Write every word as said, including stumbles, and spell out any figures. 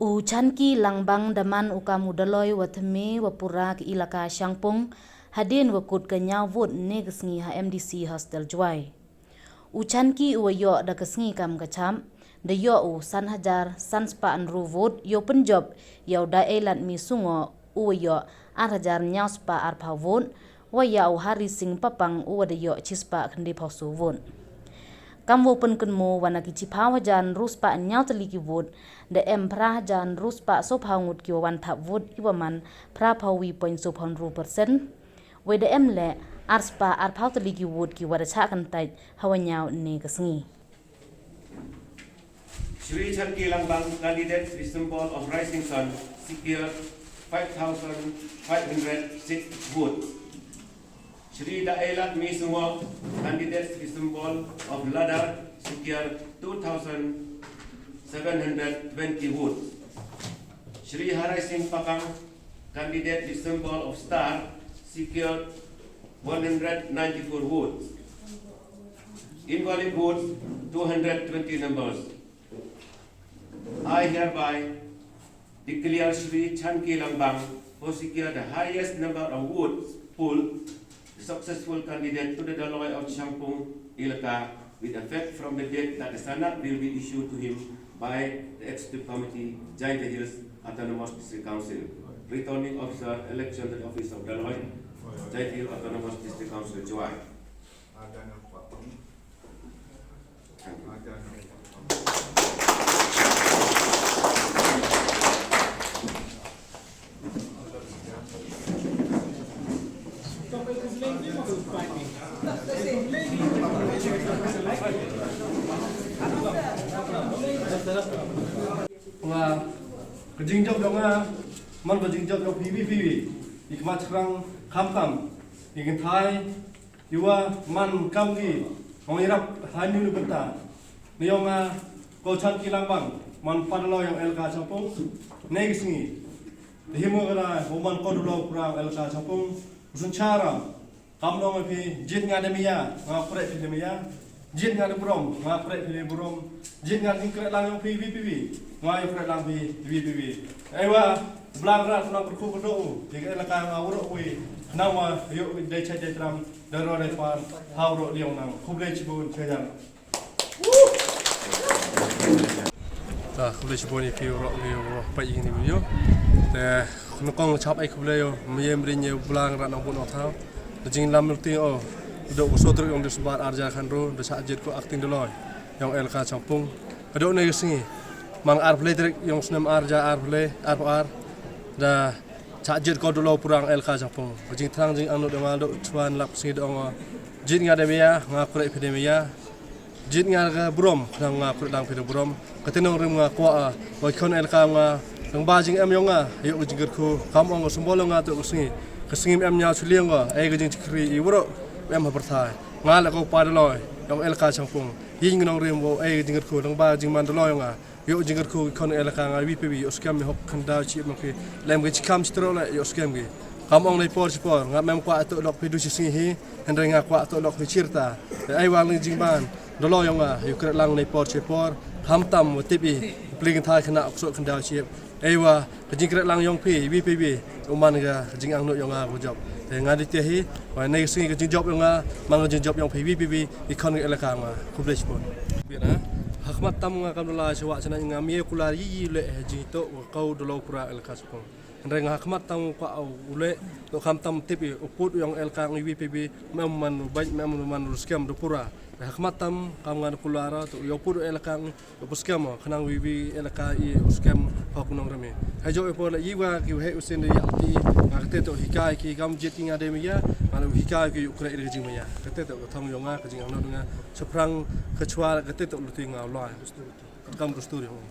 U Chanki Langbang da man u kam u daloi wa thymme wa pura ka ilaka Shangpung, hadien wa kut ka ñiaw vote ne ka sngi ha M D C Hostel Jowai. U Chanki u wa yoh da ka sngi kam ka chap, da yoh u san hajar san spah ynru vote, yow pynjop ya u Daelat Mi Sungo u wa yoh ar hajar ñiaw spah arphaw vote, wa ya u Hari Singh Papang u wa da yoh chi spah khyndai phaw soo vote. Kam wow pynkynmaw wa na ki chiphaw hajar ynru spah ñiaw tylli ki vote, da em phra hajar ynru spah soo phaw ngut ki wa wan thap vote, i wa man phra phaw wi point soo phaw ynru percent. Wei da em le ar spah arphaw tylli ki vote ki wa da chah kyntait ha wa ñiaw ne ka sngi. Shri Chanki Langbang, candidate with symbol of Rising Sun, secured five thousand five hundred six votes. Shri Daelat Mi Sungo, candidate with symbol of ladder, secured two thousand seven hundred twenty votes. Shri Hari Singh Papang, candidate with symbol of star, secured one hundred ninety-four votes. Invalid votes, two hundred twenty numbers. I hereby declare Shri Chanki Langbang, who secured the highest number of votes polled, the successful candidate to the Daloi of Shangpung Elaka, with effect from the date that the sanad will be issued to him by the Executive Committee, Jaintia Hills Autonomous District Council. Returning Officer, Election to the Office of Daloi, Jaintia Hills Autonomous District Council, Jowai. Nga, ka jingjop yong nga, man ka jingjop yong phi, phi, phi, phi. I khmat chrang, kham kham. I kynthai, i wa man kam ki, ong i rap hani nu bynta. Ni yong nga, ko Chanki Langbang, man pa daloi yong Elaka Shangpung, ne ki sngi. Te hi mo ka da, u man ko daloi pura Elaka Shangpung, u sun chara. Kam nong phi, jied nga da maya, nga kreh phi da maya. Jied nga da burom, nga kreh phi da burom. Jied nga da kreh lang yong phi, phi, phi, phi. Nga yow kreh lang phi, phi, phi, phi. Ei wa, blang rat nang perku kedo u, di ka Elaka nga urok wi. Nang wa, yow wi dei chai dei tram, da ro dei pan, ha urok liong nang. Khublei chibun, chai jang. Ta, khublei chibun i phi u rok, i u rok pa i ni video. Te, nukong chap ai khublei yo, myem rin ye blang rat nang bun o thau. Da jinglam luti o, dok u sodruk yong December ar hajar khanru, da chah jied ko acting daloi yong Elaka Shangpung. Ka dok ne ka sngi, man ar phlei tarik yong snem ar hajar ar phlei, ar phaw ar. Da chah jied ko daloi pura yong Elaka Shangpung. Ka jingthrang jingangnud yong nga dok chwa lap sngi dok o. Jied nga da maya, nga kreh phi da maya. Jied nga ka burom, khnang nga kreh lang phi da burom. Ka te nongrim nga kwah, wa khon Elaka nga, dang ba jingem yong nga, yow ka jingkyrkhu, kam ong ka symbol yong nga toh ka sngi. Ka sngi em ñiaw chuli yong nga, ei ka jingchakri i warok, em ha pyrthai. Nga la ko pa daloi yong Elaka Shangpung. Ying ka nongrim wow, ei ka jingkyrkhu, dang ba jingman daloi yong nga. Yow ka jingkyrkhu ki khon Elaka nga wi phi wi, yow skhem i hok khyndaw chi mo ki. Lem ki chi kam chi tro le, yow skhem ki. Kam ong nei por chi por, nga mem kwah toh lok phi du chi sngi hi. Hynrei nga kwah toh lok hi chirta. Te ai wang ling jingban. Daloi yong nga, yow kreh lang nei por chi por. Kham tam wa tip i. Pli kynthai khana ok sok khyndaw chi. Ei wa, ka jingkreh lang yong phi, wi phi wi. U man ka, ka jingangnud yong nga ko jop. Te nga di te hi, wa nei ka sngi ka jingjop yong nga, man ka jingjop yong phi, wi phi wi. I khon ka Elaka nga. Khublei chibun. Bina, ha khmat tam nga kam daloi chwa chana nga mye kular yi yi le, jingtoh, wa kau daloi pura Elaka Shangpung. Hynrei nga ha khmat tam kwah u le, toh kham tam tip i, u pud yong Elaka ngi wi phi wi, mem man u bait, mem man u skhem du pura. Ha khmat tam kam nga kular, toh yow pud Elaka ngi, yow pud skhem, khnang wi wi Elaka i u skhem, hok nongrim i. Hei jo i por le, i wa ki hei u sin de ya ti, nga kate toh hikai ki kam jied ki nga da maya, nga u hikai ki u kreh de jingmaya. Kate toh ka thong yong nga, ka jingangnud nga, chaphrang, ka chwa, kate toh luti nga u lai. Kam dustur yong nga.